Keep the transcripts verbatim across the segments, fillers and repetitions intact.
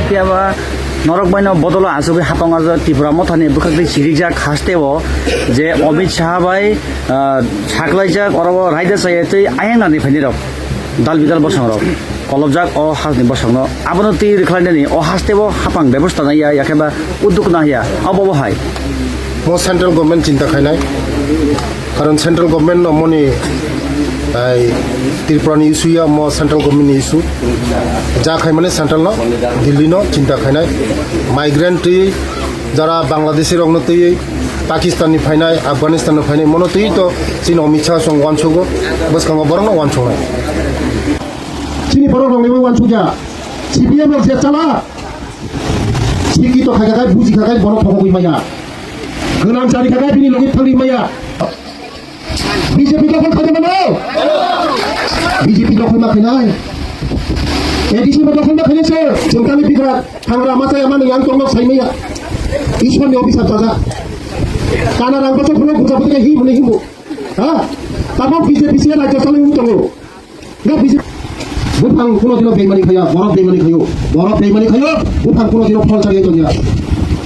Phiya ba norok bai no bodolo achugwi hapang o Tripura mothani bwkhak twi chirikjak haste o je Amit Shah bai, ah, saklaijak oro o raida chaya twi ayang nani phaini rok dal bidal bosong rok kolobjak o hasteni bosong no abono twi rwkhlainani o haste o hapang bebosta naiya yakhe ba udduk naiya abo bo hai. Mo central government chinta khainai. Karon central government no moni, ai, Tripura ni issue ya, mo central government ni issue. Ja khai mane central no, Delhi no chinta khainai. Migrant twi jara Bangladeshi rok no twi Pakistan ni phainai, Afghanistan ni phainai, mono twi to chini Amit Shah song wansugo, bwskango borok no wansuknai. Chini borok rok ni bo wansukya. C P M rok je chala. Sikito khaikha khai, buji kha khai, bono phokogwi maya. Gwnang chari kha khai, bini logi thangwi maya. B J P dokhol khaina mano? B J P dokhol ma khainai. A D C bo dokhol ma khainai sir. Chwng kami bikra thangra ma chaya mano yang tongno sai maya. Ishwar ni officer chaja. Kana rang bachok phano buja buja hi mani himu. Ha? Tamo B J P se rajya salai tongo. Nga bisi buphang kuno dino beimani khaya, borok beimani khayo, borok beimani khayo, buphang kuno dino phol chariya tongya.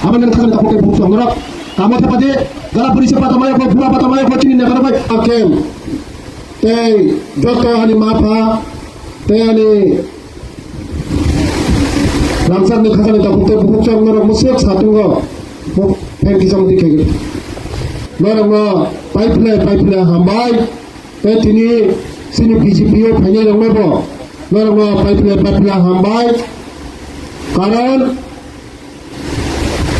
Abang nang thangni takhuk tei bukhuk tong norok, kamo thapa de, gala buri se pata maya kho, bura pata maya kho, chini neka bai akem. Tei joto ani ma pha, tei ani ramsar ni khasani takhuk tei bukhuk tong norok musuk satungo, mo phen kisam di khegri. Norok no pai phle, pai phle hambai. Tei tini chini B J P o phainai rokno bo norokno paiphle paiphle hambai. Karon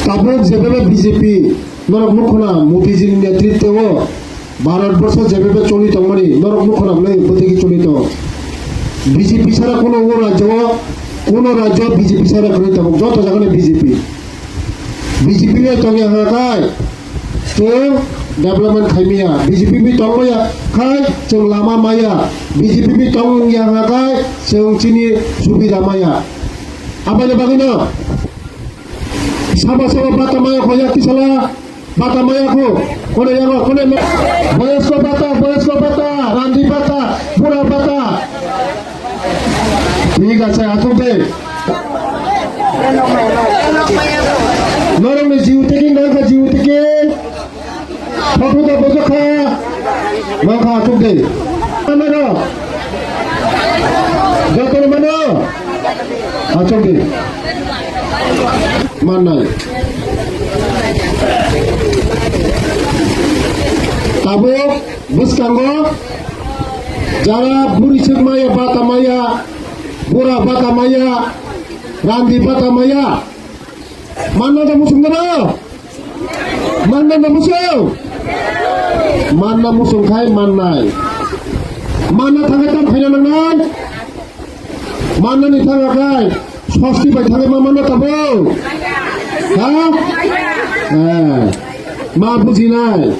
tabuk jebebe B J P norok nukhuna Modi ji ni netritwo o Bharat borsho jebebe choli tongmani norok nukhuna bwlai bwtwigi choli tong. B J P sara kuno o rajyo o kuno rajyo B J P sara kwrwi tabuk joto jagani B J P. B J P bai tongya hwnkha khai chwng development khaimaya, B J P bai tongmaya khai chwng lama maya, B J P bai tongya hwnkha khai chwng chini subida maya. Aboni bagwino sabo sabo bata maya khoya kisala bata maya kho, kono yago kono boyosko bata, boyosko bata, randi bata, bura bata. Thik ache, achuk de. Norok ni jiu tiki nangkha, jiu tiki. Photo da bojok kha. Nangkha, achuk de. Mano. Joto mano. Achuk de. Mannai. Tabuk bwskango jara buri swk maya, bata maya, bura bata maya, randi bata maya. Manna da musung da? Manna da musung? Manna musung khai mannai. Manna thangkhe tam khaina nangnai? Mannani thangkha khai sosti bai thangkhe ma manna tabo? Ha? Eh. Ma bujinai.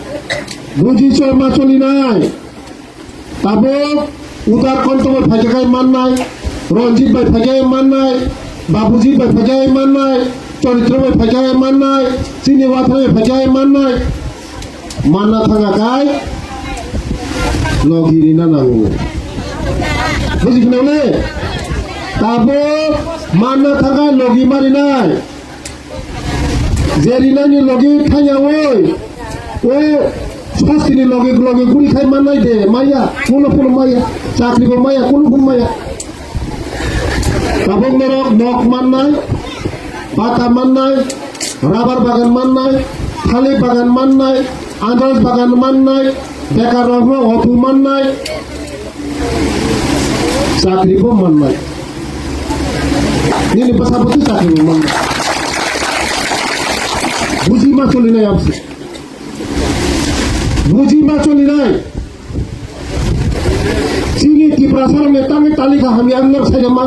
Buji chol ma cholinai. Tabuk Udar Kontho bai phaikha khai mannai, Ranjit bai phaikha mannai, Babuji bai phaikha mannai, Charitro bai phaikha mannai, chini Wathai bai phaikha mannai. Manna thangkha khai logi rina nango. Buji khna le? Tabuk manna thangkha logi ma rinai. Je rinani logi thangya oi, o sastini logi logi guri khai mannai de, maya, kuno kuno maya, chakri bo maya, kuno kuno maya. Tabuk norok nok mannai, bata mannai, rabar bagan mannai, thalik bagan mannai, anaros bagan mannai, bekar rok no otu mannai. Chakri bo mannai. Nini bwsa bwtwi chakri bo mannai. Buji ma cholinai abse. Buji ma cholinai. Chini Tiprasa rok ni tangwi talika hamya ang nok saida ma.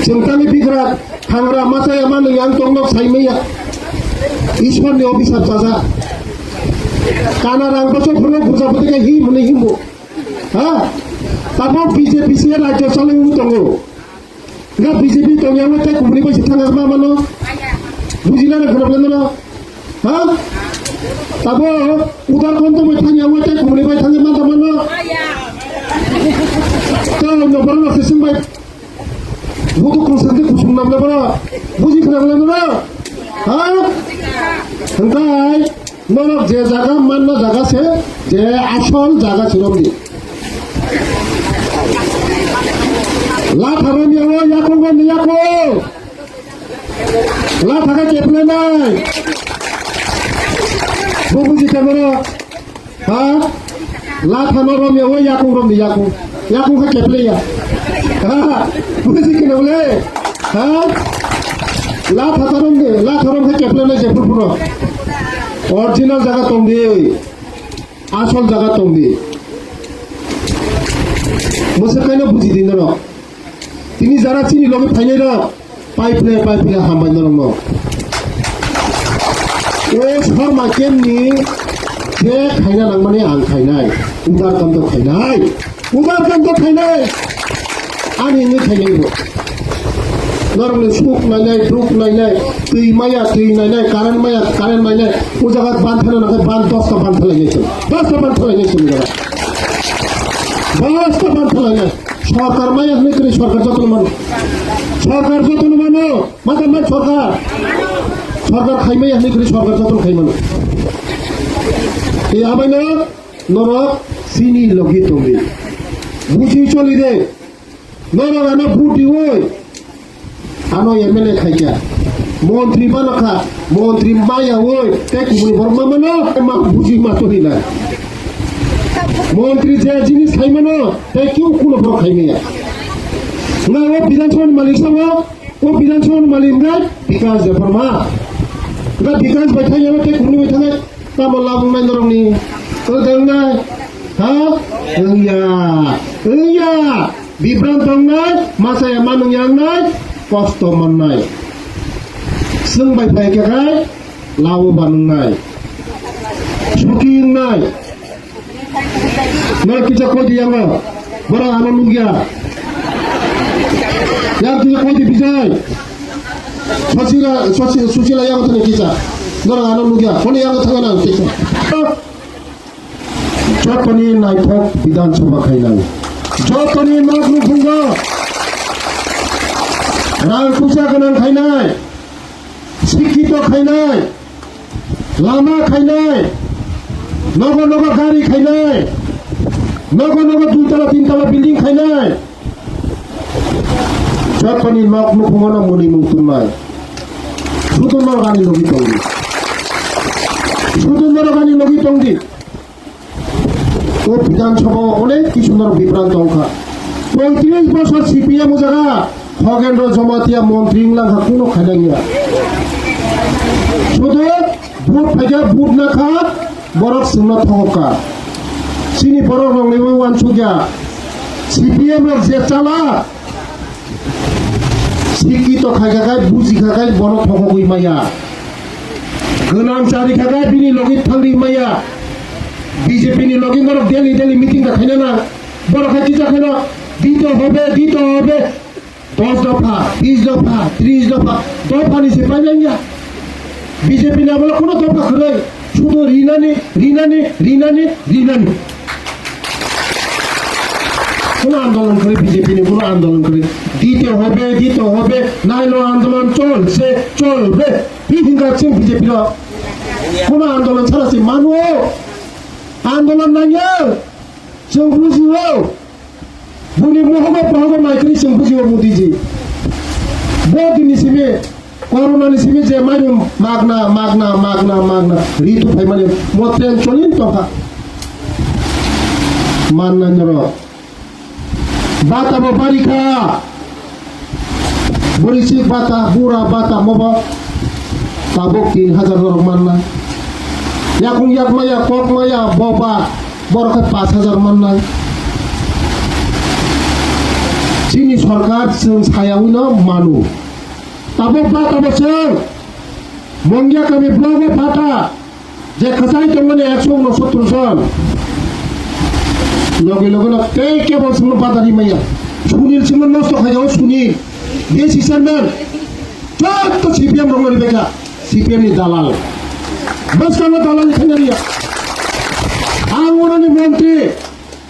Chwng tangwi bigra. Hangra machaya mano yang tong nok sai maya. Ishwar ni officer chaja. Kana rang bachok phano buja bwtwi khe hi mwnwi himbo. Ha? Tamo B J P se rajyo chalwi tongo. Nga B J P tong yang tai kumni bai thanga ma mano. Bujina na khana mano. Ha? Tamo Udar Kontho bai thang yang tai kumni bai thanga ma mano. Tamo no borno sising bai Budu kusung di kusung nam le bono. Buji khna le bono. Ha? Hwnkhe norok je jaga manna jaga se, je asol jaga se romdi. Latha romya o yakung romdi yakung. Latha khe keplenai. Bo buji khe bono. Ha? Latha no romya o yakung romdi yakung. Yakung khe kepleya. Ha? Buji khe nole. Ha? Latha ta romdi, latha rom khe keplenai je phuru phuru. Original jaga tongdi. Asol jaga tongdi. Mwswk kaino buji di norok. Tini jara chini logi phainai rok. Pai phle, pai phle hambai norokno. O Sharma kemni je khaina nangmani ang khainai. Udar kam to khainai. Udar kam to khainai. Ani wngwi khainai bo. Norokni suk nainai, druk nainai, twi maya, twi nainai, current maya, current nainai. O jaga ban thana nangkhe ban dosta ban thalainai se. Dosta ban thalainai se o jaga. Dosta ban thalainai. Sorkar maya hwnwi kwrwi sorkar jotono mano. Sorkar jotono mano. Mata man sorkar. Sorkar khai maya hwnwi kwrwi sorkar jotono khai mano. Tei abaino norok chini logi tongdi. Buji choli de. Norok ano vote diwi. Ano M L A khaikha. Montri mano kha. Montri maya oi. Tei kubuni borok ma mano. Ma buji ma toni na. Montri je jinis khai mano. Tei kiu kuno borok khai maya. Na o Bidhan Sabha ni malik sabo. O Bidhan Sabha ni malik wngkha Bikash Debbarma. Wngkha Bikash bai thangya tei kubuni bai thangnai. Tamo labung nai norokni. Wngkha wngnai. Ha? Wngya. Wngya. Bibran tongnai, masa ya manung yangnai, kosto mannai. Swng bai phai khe khai, lawo banungnai. Suki wngnai. Norok kisa koi di yango. Borok ano nukya. Yang kisa koi di Bijay. Sosila, sosi, susila yang thani kisa. Norok ano nukya. Kono yang thangana kisa. Jotoni naithok Bidhan Sabha khainai. Jotoni nok nukhungo rang puisa gwnang khainai. Sikkito khainai. Lama khainai. Nogo nogo gari khainai. Nogo nogo dui tala tin tala building khainai. Jotoni nok nukhungo no mwnwi mung tonnai. Sudu norok ani logi tongdi. Sudu norok ani logi tongdi. O Bidhan Sabha o onek kisu norok bibranto wngkha. Poitris bosor C P M o jaga Khogendro Jamatia montri wnglang kha, kuno khainang ya. Sudu vote phaikha, vote nakha, borok chwngno thokokha. Chini borok rokni bai uansukya. C P M rok je chala, Sikkito khaikha khai, bujikha khai, bono thokogwi maya. Gwnang charikha khai, bini logi thangri maya. B J P ni logi norok daily, daily meeting da khaina na. Borok khai kisa khaina, dito hobe, dito hobe. Dos dopha, bis dopha, tris dopha, dopha ni se paimanya. B J P ni amolo kono dopha kwrwi, sudo rinani, rinani, rinani, rinani. Kono andolon kwrwi B J P ni, kono andolon kwrwi. Dite hobe, dite hobe, nailo andolon cholse, cholbe. Hi hinga chwng B J P no. Kono andolon sara se mano. Andolon nangya. Chwng bujio. Buni muhugo pahugo naikrwi chwng bujio Modi ji. Bo dini simi, corona ni simi je mairum magna, magna, magna, magna, ritu phaimani mo train cholin tongkha. Mannai norok. Bata bo barikha. Bwrwi chik bata, bura bata, mobo tabuk tin hajar norok manna. Yakung yak maya, kok maya, boba, borok khe pash hajar manna. Chini sorkar chwng sayawi no manu. Tabuk bata bo chwng Mongya kami blogo bata. Je kwchai tongmani ekso unosottor jon. Loge loge no tei kebo chwngno badari maya. Sunil chwngno nosto khaijao Sunil. B C chairman. Jotto C P M rokno ribekha. C P M ni dalal. Bwskango dalal ni khaina riya. Ang oroni montri.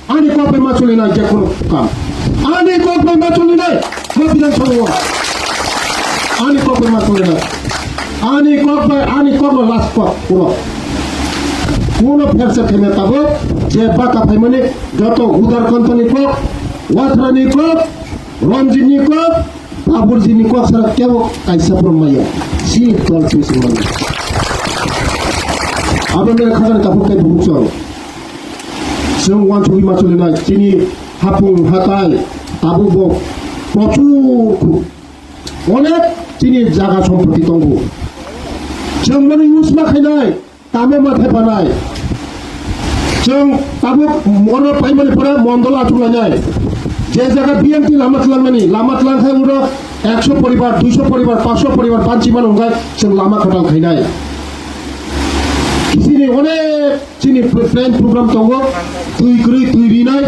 Ani kok bai ma choli nai je kono kam. Ani kok bai ma choli nai. Mo Bidhan Sabha o ani kok bai ma chole na. Ani kok bai, ani kok no last kok kuno. Kuno pherse theme tabuk je baka phaimani joto Udarkanta ni kok, Wathra ni kok, Ranjit ni kok, Baburji ni kok sara kebo kaisa prom maya. Si tol si si maya. Abo mere khajani tabuk kai bubuk chong. Chwng uansugwi ma choli nai, chini hapung hatai tabuk bo prochur khu-, onek chini jaga sompoti tongo. Chwng mani use ma khainai, tamo ma thepanai. Chwng tabuk oro paimani pore mondol achuk lainai. Je jaga B M T lama tlangnani, lama tlang khai uro ekso poribar, duiso poribar, pansho poribar banchi mano hwnkhai chwng lama kwtal khainai. Chini onek chini plan program tongo, twi kwrwi twi rinai,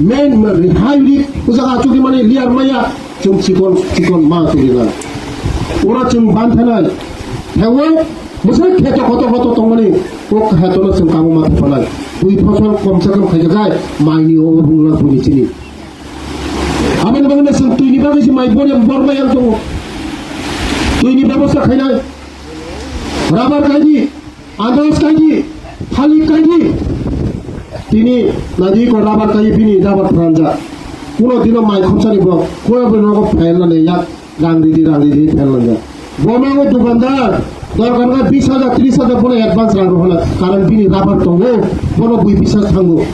main hai ri o jaga achukwi mani liyar maya, chwng chikon chikon ma twi rinai. Ora chwng ban thanai, hewo bwsai kheto koto koto tongmani, o kheto no chwng kamo ma thanai. Twi phosol kom se kom khaijak jai, mai ni o rung lang twi ni chini. Aboni bagwi no chwng twi ni bagwi se mai bor yang bor mai yang tongo. Twi ni bebosta khainai. Rubber kaidi, andros kaidi, thalik kaidi. Tini nadi ko rubber kaidi bini rubber phranja. Kuno dino mai khopsani bo, koya bo nogo phail nani yak rang ridi, rang ridi phail nani. Bo nogo dukandar, dorkar na bis hajar, tris hajar bono advance rang rohona. Karon bini rubber tongo, bono bui bisas thango.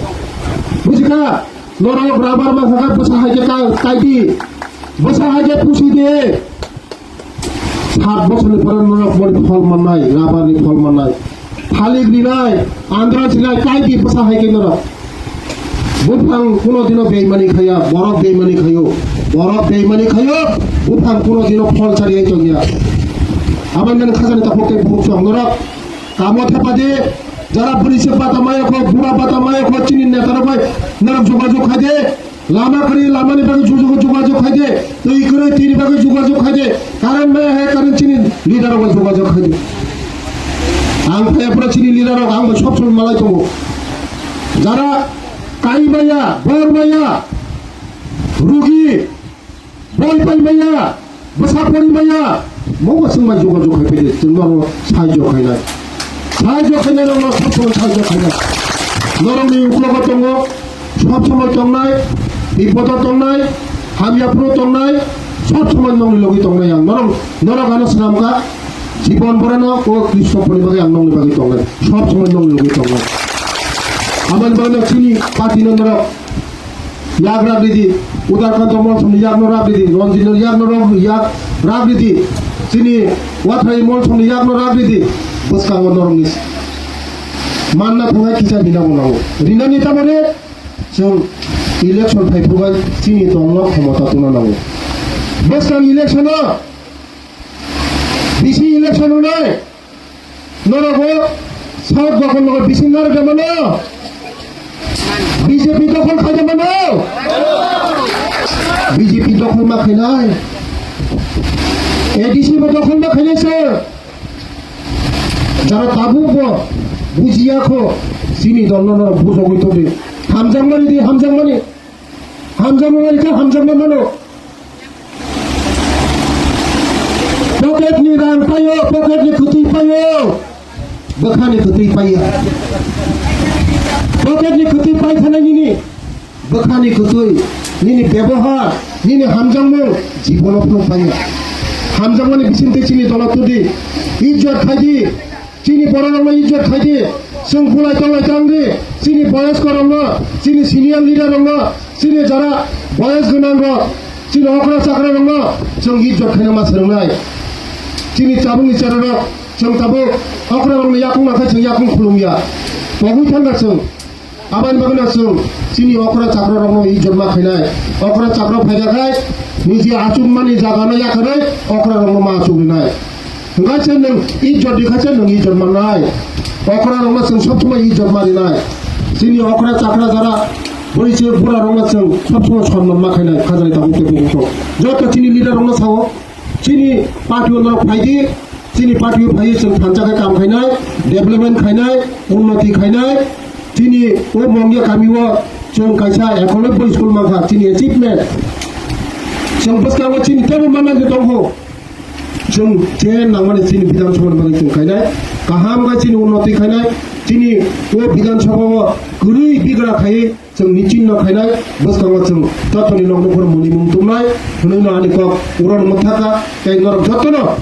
Bujikha, norok rubber ma khaka bwsa haike ka-, kaidi, bwsa haike pusi de. Sat bosorni pore norok boni phol mannai, rubber ni phol mannai. Thalik rinai, andra sinai, kaidi bwsa hai khe norok. Buphang kuno dino beimani khaiya, borok beimani khaio, borok beimani khaio, buphang kuno dino phol chariya tongya. Aboni mani khajani takhuk tei bukhuk song norok. Kamo thepade, jara bwrwi se bata maya kho, bura bata maya kho, chini netarok bai norok jogajog khaide. Lama kwrwi, lamani bagwi jogajog, jogajog khaide, twi kwrwi, twini bagwi jogajog khaide, current maya hai, current chini leader rok bai jogajog khaide. Ang phai phano chini leader rok ang bai sob somoi malai tongo. Jara kai maya, bor maya, rugi, boi pai maya, bwsa pori maya, mo bo chwng bai jogajog khai phai de, chwng norok sahajyo khainai. Sahajyo khainai, norok sob somoi sahajyo khainai. Norokni uklogo tongo, sob somoi tongnai, bipodo tongnai, hamya phuru tongnai, sob somoi nongni logi tongnai ang. Norok, norok ano swnamkha, jibon borano o Kristo phurni bagwi ang nongni bagwi tongnai, sob somoi nongni logi tongnai. Aboni bagwi chini party no norok yak rak ridi, Udarkanta Molsomni yakno rak ridi, Ranjitno yakno rak, yak rak ridi, chini Wathrai Molsomni yakno rak ridi, bwskango norokni manna thangnai kisa rina bo nango. Rinani tamoni chwng election phai phuru bai chini dolno khomota tungna nango. Bwskang election o bisi election wngnai. Norok bo South Bagan logo bising narwk mano. B J P dokhol khaide mano. B J P dokhol ma khainai. A D C bo dokhol ma khainai sir. Jara tabuk bo bujiya kho, chini dolno norok bujogwi tongdi. Hamjakmani di, hamjakmani. Hamjakmani khe hamjakma mano. Pocket ni rang paio, pocket ni kwtwi paio, bwkha ni kwtwi paio. Pocket ni kwtwi pai thana nini bwkha ni kwtwi, nini bebohar, nini hamjakmung jibono phano paio. Hamjakmani bisingtwi chini dola tudi, ijjot khaidi. Chini bororokno ijjot khaidi, chwng bulai tolai tangdi, chini boyoskorokno, chini senior leaderrokno, chini jara boyos gwnangrok, chini okra chakrarokno chwng ijjot khaina ma swrwngnai. Chini chabukni cherarok, chwng tabuk okrarokni yakung nangkhe chwng yakung khulumya. Pogwi thangkha chwng. Aboni bagwino chwng chini okra chakrarokno ijjot ma khainai. Okra chakra phaikha khai niji achukmani jagano yakarwi okrarokno ma achuk rinai. Hwnkhe se nwng ijjot rikha se nwng ijjot mannai. Okrarokno chwng sob somoi ijjot ma rinai. Chini okra chakra jara bwrwi se burarokno chwng sob somoi sonman ma khainai. Khajani tabuk tei bukhukrok joto chini leaderrokno sao. Chini party o norok phaidi, chini party o phaiwi chwng thansa khe kam khainai, development khainai, unnoti khainai. Chini o Mongya kami o chwng kaisa ekolobboi school mankha, chini achievement. Chwng bwskango chini teibo manna je tongkho. Chwng je nangmani chini Bidhan Sabha ni bagwi chwng khainai, kaham khe chini unnoti khainai, chini o Bidhan Sabha o kwrwi bigra khaiwi chwng nichino khainai, bwskango chwng jotoni nokni phuru mwnwi mung tumnai hwnwi no ani kok uro no mwthaka, tei norok jotono